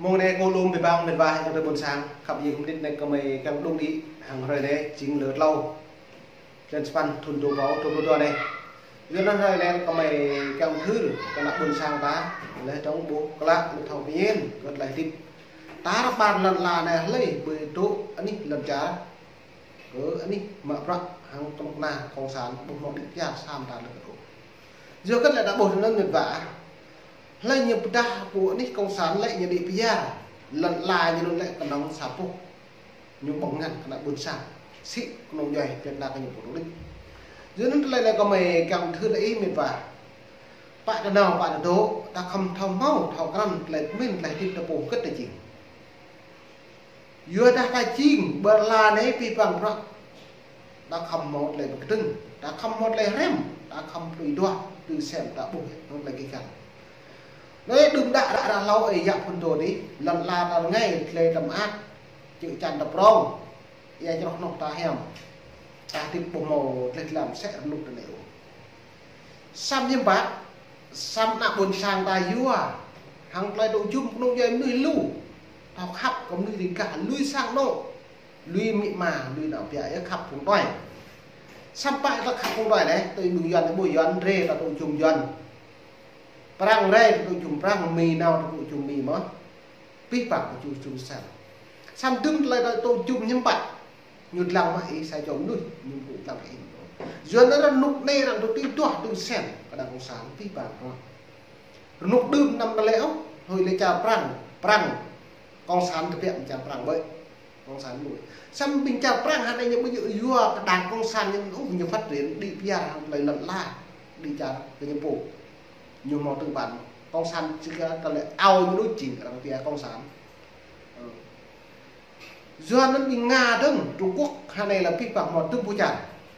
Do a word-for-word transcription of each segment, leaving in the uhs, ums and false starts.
Mông anei kơ lŏm bi bang mĭt wa ayŏng adei ƀuôn sang, khăp yơh mnĭt anei kơ mei kiăng đung đĭ hŏng hruê anei jing lơ tlâo. Tlâo păn thŭn dua êbâo dua pluh dua anei. Yua anăn hruê anei kơ mei kiăng thưr kơ anak ƀuôn sang ta, leh dŏng ƀuh klă leh thâo pơñen kơ tlei hdĭp. Tar ƀar lăn ala anei hlei ƀu dôk anih lăn čar kơ anih mă bruă hŏng knŭk kna cộng sản ƀuh mâo đĭ kyar sa mta leh kơ ôh. Yua kơ leh ta ƀuh anăn mĭt wa. Hlei ñu pơdah pô anih cộng sản lĕ ñu đĭ pơyar, lăn ala ñu anăn lĕ knŏng sa boh. Ñu ƀơ̆ng ngăn kơ anak ƀuôn sang. Sĭ knŏng djuê Việt Nam kơ ñu pô đĭ. Yua anăn tlei anei kơ mei kiăng thưr ih mĭt wa. Pă ta nao, pă ta dôk, ta khăm thâo mâo, thâo krăn, tlei pơmĭn, tlei hdĭp ta pô kơ ta jing. Yua dah ta jing, ƀơi lăn ala anei bi bang bruă. Ta khăm mâo tlei bi kdơ̆ng, ta khăm mâo tlei hriăm, ta khăm plui duah, plui sem ta ƀuh, mâo tlei kơ găl. Anei đưm đă đă đă hlâo ê yă phŭn tô dih, lăn ala ta rơngai, tlei ta mơak, čư̆ čan ta prŏng, êa čroh anôk ta hiam, ta hdĭp ƀuh mâo tlei tlam sĕ rnuk ta anei ôh. Săm yơh pă, săm anak ƀuôn sang ta yua, hŏng tlei tŭ jum knŭk djuê mnuih lu, thâo khăp kơ mnuih riêng gah, lui sang anôk, lui amĭ ama, lui ană bia, yơh khăp phung đuai. Săm pă ta khăp phung đuai anei, tui ƀing Yuăn, ƀuh Yuăn, drei ta tŭ jum Yuăn. Prăng drei ta tŭ jum Prăng, Mi nao ta tŭ jum Mi mơh. Bi bang kơ jum jum sang. Săm dŭm tlei ta tŭ jum hiam pă. Ñu dlăng mă ih sa čô mnuih, ñu ƀu dlăng ih. Yua anăn rnuk anei arăng tŭ tui duah tui sem, kơ đảng cộng sản, bi bang kơ. Rnuk đưm năm ta lĕ ôh, hruê lĕ čar Prăng, Prăng. Cộng sản tơbiă čar Prăng ƀơi. Cộng sản mnuih. Săm ƀing čar Prăng hă anei ñu ƀu djŏ yua kơ đảng cộng sản ñu ôh ñu phát triển đĭ pơyar hŏng tlei lăn ala, đĭ čar kơ ñu pô. Ñu mâo tư bản. Cộng sản čiăng kơ lĕ ao ñu đuč jing arăng pia cộng sản. Ơ. Yua anăn ƀing Nga dơ̆ng, Trung Quốc, hă anei lĕ bi bang mâo dŭm boh čar.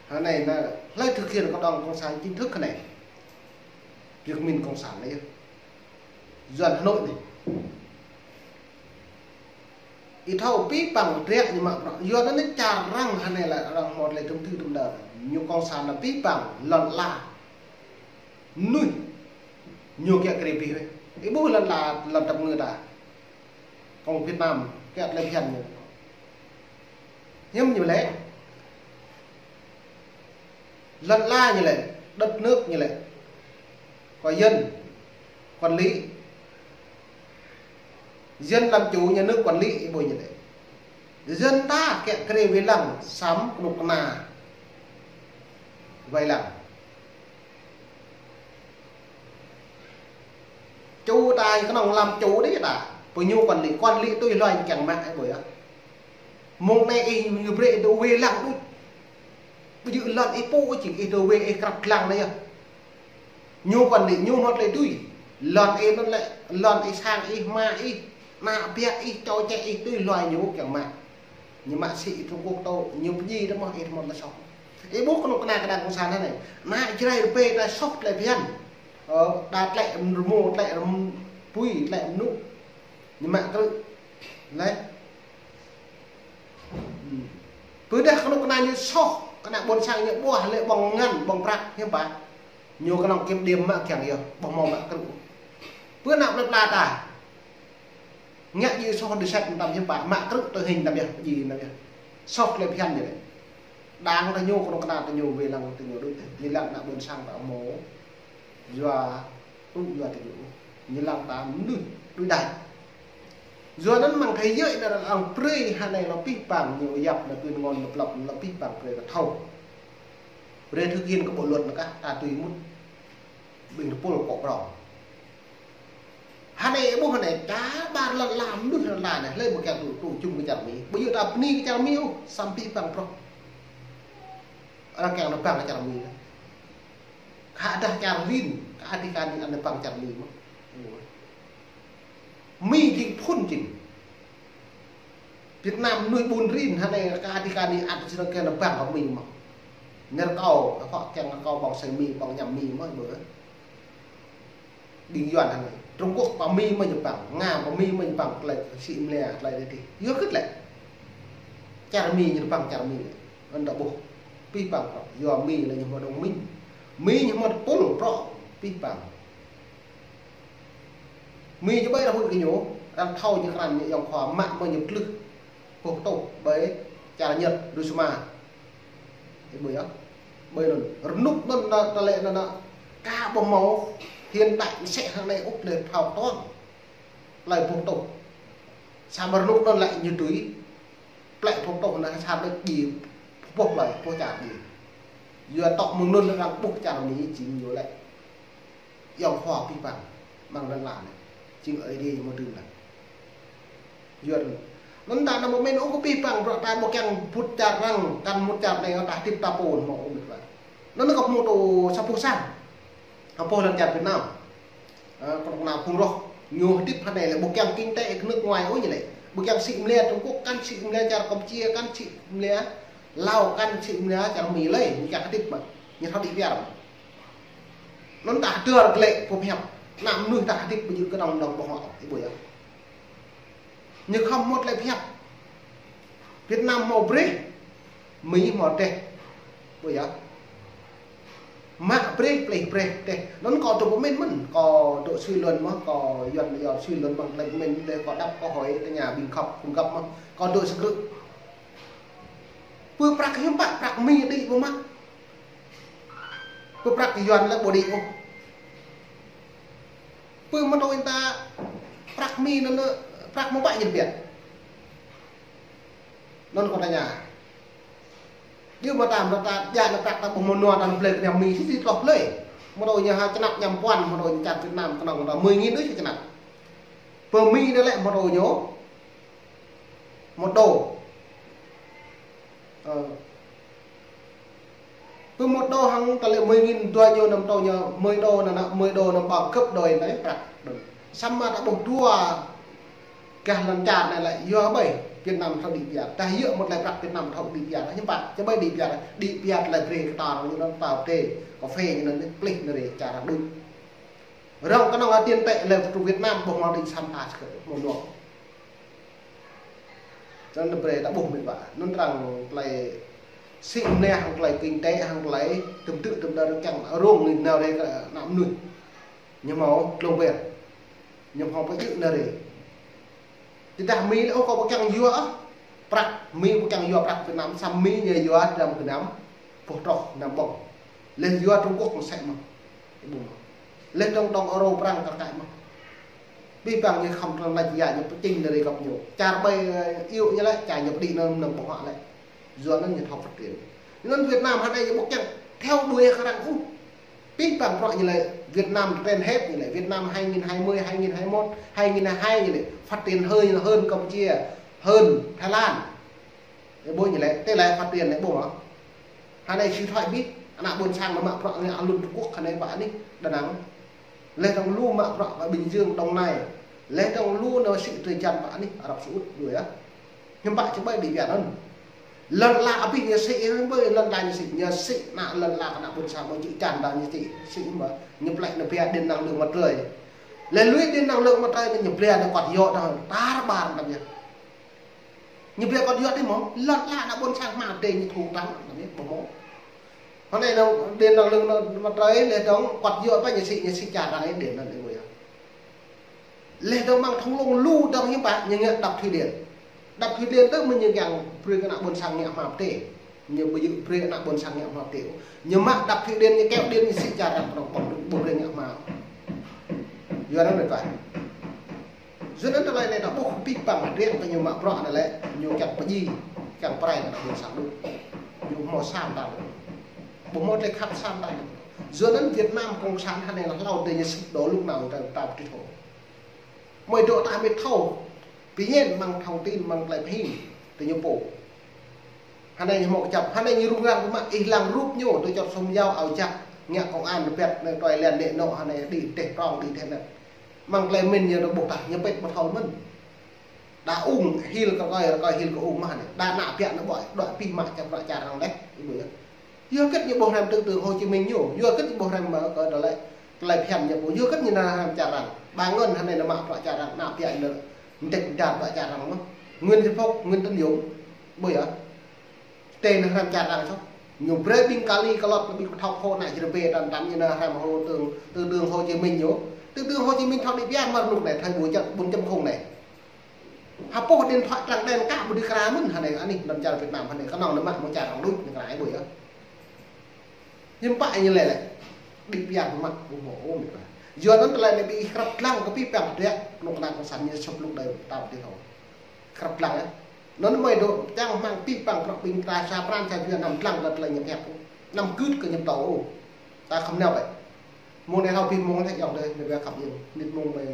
Hă anei lĕ hlei thực hiện kơ đảng cộng sản chính thức hă anei. Việt Minh cộng sản anei yơh. Yuăn Hà Nội anei. Ih thâo bi bang drei ñu mă bruă. Yua anăn čar arăng hă anei lĕ arăng mâo tlei dŭm tŭ dŭm dar. Ñu cộng sản lĕ bi bang lăn ala. Mnuih. Ñu kiă kriê bi hruê. Ih ƀuh lăn ala lăn tăp ngư ta. Kông Việt Nam, kiă tlei bhiăn ñu. Hiam ñu lĕ. Lăn ala ñu lĕ, đất nước ñu lĕ. Kơ dân, quản lý. Dân làm chủ, nhà nước quản lý, ih ƀuh ñu lĕ. Dân ta kiă kriê wê lăng, săm knŭk kna. Wê lăng. Čô ta knŏng làm chủ đĭ ta. Pô ñu quản lý, quản lý tui hlue ñu kiăng mă, ih ƀuh yơh. Mông anei ih ñu brei ih dôk wê lăng đuč. Ƀu djŏ lăn ih pô čiăng ih dôk wê ih krăp dlăng anei yơh. Ñu quản lý, ñu mâo tlei tui. Lăn ih anăn lĕ, lăn ih sang ih, ama ih, ană bia ih, čô čĕ ih tui hlue ñu kiăng mă. Ñu mă sĭ Trung Quốc tŭ, ñu pơjing tơ mơh, ih tơ mơh ta soh. Ih ƀuh knŭk kna kơ đảng cộng sản anei. Ană Jrai rơbê ta soh tlei bhiăn. Ơ, đa tlĕ rmô, tlĕ rm-, pui, tlĕ mnŭ. Ñu mă krư̆. Leh. Hmm. Pơ dah knŭk kna ñu soh, kơ anak ƀuôn sang ñu ƀuah lĕ ƀơ̆ng ngăn, ƀơ̆ng prăk, hiam pă. Ñu knŏng kiểm điểm mă kiăng yơh, ƀuh mâo mă krư̆. Pơ anak plei pla ta. Ngă jih soh dê sĕt mtam hiam pă, mă krư̆ tơ hing mtam yơh, jih mtam yơh. Soh tlei bhiăn ñu lĕ. Đảng ta ñu, knŭk kna ta ñu, wê lăng ta ñu, đuč, ñu lăng anak ƀuôn sang ta mâo. Yua, tŭ yua ta ñu. Ñu lăng ta mnuih, đuč đai. Yua anăn mơ̆ng thế giới anăn arăng brei hă anei lŏ bi bang ñu yap anăn kơ ngôn độc lập lŏ bi bang brei ta thâo. Brei thực hiện kơ bộ luật anăn kah ta tui mŭt. Ƀing tơpul kŏ prŏng. Hă anei ƀuh hă anei, čar ƀar lăn ala mnuih lăn ala anei, hlei ƀu kiăng tŭ, tŭ jum kơ čar Mi. Ƀu djŏ ta bơni kơ čar Mi ôh, săm bi bang prŏng. Arăng kiăng nao bang kơ čar Mi. Khă dah čar Rin, kơ Atikan anăn bang čar Mi mơh. Mi jing phŭn jing. Việt Nam mnuih ƀun rin hă anei kơ Atikan ăt srăng kiăng nao bang kơ Mi mơh. Nơ̆r kâo, kơ kiăng kơ kâo ƀơ̆ng asei Mi, ƀơ̆ng añăm Mi mơh ƀuh. Ƀing Yuăn hă anei. Trung Quốc pă Mi mơh ñu bang, Nga pă Mi mơh ñu bang, tlei sĭ mlia, tlei dih. Yua kơ tlei. Čar Mi ñu bang čar Mi. Anăn ta ƀuh. Bi bang prŏng. Yua Mi lĕ ñu mâo đồng minh. Mi ñu mâo tơpul prŏng. Bi bang. Mi ñu ƀai rah huĭ kơ ñu. Arăng thâo ñu krăn ñu ayŏng khua mă mơ̆ ñu tlưh. Boh tôh ƀai čar Nhật, Hiroshima. Ih ƀuh yơh. Ƀai anăn. Rnuk anăn na, ta lĕ na, na. Ka ƀuh mâo hiện đại msĕ hŏng anei ôh lĕ thâo tuang. Tlei boh tôh. Sa rnuk anăn lĕ ñu tui. Plĕ boh tôh na sa rnuk djiê. Boh tlei, boh čar djiê. Yua tŏ mơ̆ng anăn arăng ƀuh čar Mi jing ñu lĕ. Ayŏng khua pih păng, mơ̆ng lăn ala anei. Jing Aê Diê mâo dưm leh. Yua anăn. Anăn ta nao mĭn ôh kơ pih păng, bruă ta ƀuh kiăng mŭt čar arăng, kăn mŭt čar anei, ta hdĭp ta pô mâo ôh mĭt wa. Anăn kâo mâo tŭ sa boh sang. Hŏng boh lăn čar Việt Nam. Ơ, knŏng nao phung roh. Ñu hdĭp hŏng anei lĕ ƀuh kiăng kinh tế nước ngoài ôh ñu lĕ. Ƀuh kiăng sĭ mlia Trung Quốc, kăn sĭ mlia čar Campuchia, kăn sĭ mlia Lào, kăn sĭ mlia čar Mi lei, ñu kiăng hdĭp mơh. Ñu thâo đĭ piar mơh. Anăn ta hdơr glĕ pô hiăp. Anăn mnuih ta hdĭp ƀu djŏ knŏng dŏng boh hŏ, ih ƀuh yơh. Ñu khŏm mŭt lĕ hiăp. Việt Nam mâo brei, Mi mâo teh. Ƀuh yơh. Mă brei, plih brei teh. Anăn kâo dôk mĭn mơ̆n, kâo dôk suy luận mơh, kâo yuăn yuăn suy luận mơh, lĕ mĭn lĕ kâo đăp kơ hơi tơ nhà bình khăp, phung găp mơh. Kâo dôk sơkrư̆. Pơ prăk hiưm pă, prăk Mi đĭ ƀu mă. Pơ prăk yuăn lĕ ƀu đĭ ôh. Pơ mơ̆ng anăn ta prăk Mi anăn, prăk mâo ƀă ñu biă. Anăn kâo tơña. Djŏ mơ̆ ta, mơ̆ ta, djă anăn prăk ta ƀuh mơnua ta blei kơ Mi sĭt sĭt tloh blei. Mơ̆ng anăn ñu ha čnăk ñăm puăn, mơ̆ng anăn ñu čar Việt Nam knŏng ta mười nghìn đuč čnăk. Pơ Mi anăn lĕ mơ̆ng anăn ñu một đô. Ơ. Pơ một đô hŏng ta lĕ mười nghìn dua ñu năm đô ñu, mười đô anăn, mười đô anăn bằng gấp đôi anei prăk. Samơ̆ ta ƀuh dua gah lăn čar anei lĕ yua ƀai Việt Nam thâo đĭ piar. Ta yua mŭt lĕ prăk Việt Nam thâo đĭ piar. Hiưm pă, čơ ƀai đĭ piar, đĭ piar lĕ brei kơ ta ñu anăn pao tê, cà phê ñu anăn plih anăn rei čar đuč. Rŏng knŏng atian tĕ lĕ tu Việt Nam ƀuh mâo đĭ sam ta sơkơ mâo nuă. Anăn brei ta ƀuh mĭt wa. Anăn arăng tlei sĭ mnia hŏng tlei kinh tế hŏng tlei tŭm tŭ tŭm dar kiăng rông anei nao rei kơ ană mnuih. Ñu mâo tlông ber. Ñu mâo pơjư̆ nao rei. Tơdah Mi lĕ ôh kâo ƀu kiăng yua ôh. Prăk Mi ƀu kiăng yua prăk Việt Nam, săm Mi ñu yua dăm gơnam. Boh troh năm ƀŏng. Leh yua Trung Quốc msĕ mơh. Ih ƀuh mơh. Leh dŏng dŏng euro prăng kơ kăi mơh. Bi băng ñu khăm trăng lăč ya ñu pơčing dari găp ñu. Čar ƀai, ơ, iu ñu lĕ, čar ñu pơđĭ nơm nơm ƀơ̆ng huă lĕ. Yua anăn ñu thâo phát triển. Anăn Việt Nam hơnai ñu ƀuh kiăng theo đuổi kơ arăng ôh. Bi băng bruă ñu lĕ Việt Nam trên hết ñu lĕ. Việt Nam hai nghìn hai mươi, hai nghìn hai mươi mốt, hai nghìn hai mươi hai ñu lĕ. Phát triển hơn, hơn Campuchia, hơn Thái Lan. Ih ƀuh ñu lĕ, tê lĕ phát triển lĕ ƀuh mơh. Hơnai si thoại bi, ană ƀuôn sang mă bruă ngă lŭn Trung Quốc hơnai pă anih, Đà Nẵng. Leh dŏng lu mă bruă pă Bình Dương, Đồng Nai. Leh dŏng lu nao sĭ drei jăn pă anih, Arab Saudi, dua ya. Hiưm pă čơ ƀai đĭ piar anăn. Lăn ala abih ñu sĭ, hiưm ƀai lăn ala ñu sĭ, ñu sĭ ană lăn ala ană ƀuôn sang mă čư̆ čan đa ñu sĭ, sĭ mă, ñu plĕ ñu bia điện năng lượng mặt trời. Leh lui điện năng lượng mặt trời ñu bia ñu kuat yua đa, tar ƀar đa ñu. Ñu bia kuat yua ti mơh, lăn ala ană ƀuôn sang hma dê ñu thung tăng, anăn ñu ƀuh mơh. Hơnai anăn điện năng lượng mặt trời leh dŏng kuat yua pă ñu sĭ, ñu sĭ čar arăng điện năng lượng yua. Leh dŏng mơ̆ng thung lung lu dŏng hiưm pă, ñu ngă đập thủy điện. Đập thủy điện tơ mơ̆ ñu kiăng brei kơ ană ƀuôn sang ngă hma tê. Ñu ƀu djơ̆ brei ană ƀuôn sang ngă hma tê. Ñu mă đập thủy điện, ñu kéo điện, ñu sĭ čar arăng knŏng ƀuh, ƀuh brei ngă hma. Yua anăn lĕ kơ. Yua anăn tơlơi anei ta ƀuh bi băng hriê kơ ñu mă bruă anăn lĕ, ñu kiăng pơjing, kiăng prai kơ ană ƀuôn sang đuč. Ñu mâo sam ta. Ƀuh mâo tlei khăp sam ta. Yua anăn Việt Nam cộng sản hơnai lĕ hlâo dê ñu sĭ đô lŭk nao ta, ta pơtĭt hŏ. Mơi dôk ta mĭt thâo. Bi ñen mơ̆ng thông tin mơ̆ng tlei phim. Tơ ñu pô. Hơnai ñu mâo kjăp, hơnai ñu rŭng răng mă ih lăng rup ñu, tơ čŏt sum yao ao jak, ngă công an tơ pĕt, nao troi len nĕ nŏ, hơnai đĭ teh prŏng, đĭ teh nĕ. Mơ̆ng tlei mĭn ñu dôk ƀuh tah, ñu pĕt ƀu thâo mĭn. Đa ung, hil kơ rơkơi, rơkơi hil kơ ung mă hơnai. Đa ană biă nao ƀuh, đuĕ pih mă čăp ră čar arăng leh, ih ƀuh ya. Yua kơ ñu ƀuh hrăm tư tưởng Hồ Chí Minh ñu, yua kơ ñu ƀuh hrăm mă kơ tơlơi, tơlơi phiăn ñu pô, yua kơ ñu nao hrăm čar arăng. Ba ngăn hơnai nao mă bruă čar arăng, ană biă ñu nao mdêč mdar bruă čar arăng mơh. Nguyễn Xuân Phúc, Nguyễn Tấn Dũng, ƀuh ya. Tê nao hrăm čar arăng soh. Ñu brei ƀing Kali Kalot, ƀing kthŏk khô ană Jrai bê tăn tăn ñu nao hrăm hô tư tưởng, tư tưởng Hồ Chí Minh ñu. Tư tưởng Hồ Chí Minh thâo đĭ piar mơh rnuk anei, thời buổi bốn chấm không anei. Hapôh điện thoại trắng đen kah ƀu djŏ kra mơ̆n, hơnai anih lăn čar Việt Nam hơnai knŏng nao mă mơ̆ng čar arăng đuč, ñu kra ih ƀuh yơh. Hiưm pă ñu lĕ lĕ. Đĭ biang mă ƀu mâo ôh mĭt wa. Yua anăn tơlơi anei bi ih krăp dlăng kơ bi păng pơdră, knŭk kna cộng sản ñu săp luk đei tao ti thâo. Krăp dlăng yơh. Anăn mơi dôk čiăng hmăng bi păng krăp ƀing ta sa pran sa jua năm dlăng kơ tơlơi ñu pơhiăp. Năm gưt kơ ñu tâo ôh. Ta khăm nao ƀai. Mông anei thâo bi mông lĕ yŏng dê, mĭt wa khăp yơh. Mnĭt mông mơi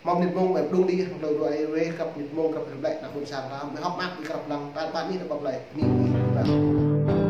Mâo mnĭt mông mơi đung đi, hŏng tơlơi dua ai ruê, krăp mnĭt mông, krăp mnĭt lĕ, nao ƀuôn sang ta, mơi hŏk mơak bi krăp lăng, ta ƀă anei ta ƀă lei, anei, anei, anei.